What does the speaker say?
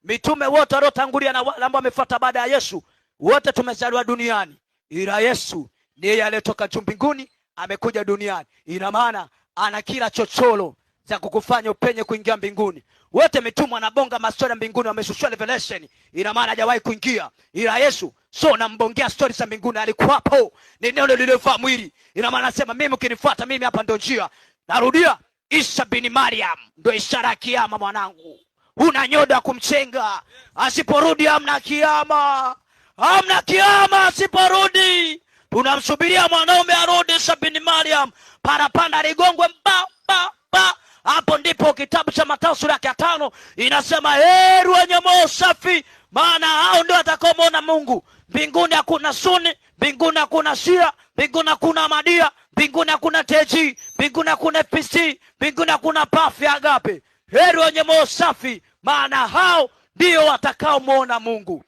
Mitume wote waliotangulia na wale ambao wamefuata baada ya Yesu, wote tumezaliwa duniani, ila Yesu ni yeye aliyetoka juu mbinguni, amekuja duniani. Ina maana ana kila chochoro za kukufanya upenye kuingia mbinguni. Wote mitume wanabonga mastori ya mbinguni, wameshushiwa revelation, ina maana hajawahi kuingia, ila Yesu so nambongea stori za mbinguni, alikuwapo, ni neno lililofaa mwili. Ina maana anasema mimi, ukinifuata mimi hapa ndo njia. Narudia, Isa bin Mariam ndo ishara ya kiama, mwanangu. Huna nyoda ya kumchenga, asiporudi hamna kiama, hamna kiama asiporudi. Tunamsubiria mwanaume arudi, Isa bin Mariam, parapanda ligongwe mba ba ba. Hapo ndipo kitabu cha Mathayo sura yake ya 5 inasema heri wenye moyo safi, maana hao ndio watakaomwona Mungu. Mbinguni hakuna Suni, mbinguni hakuna Shia, mbinguni hakuna Ahmadiyya, mbinguni hakuna TG, mbinguni hakuna FPC, mbinguni hakuna Pafi Agape. Heri wenye moyo safi, maana hao ndio watakaomwona Mungu.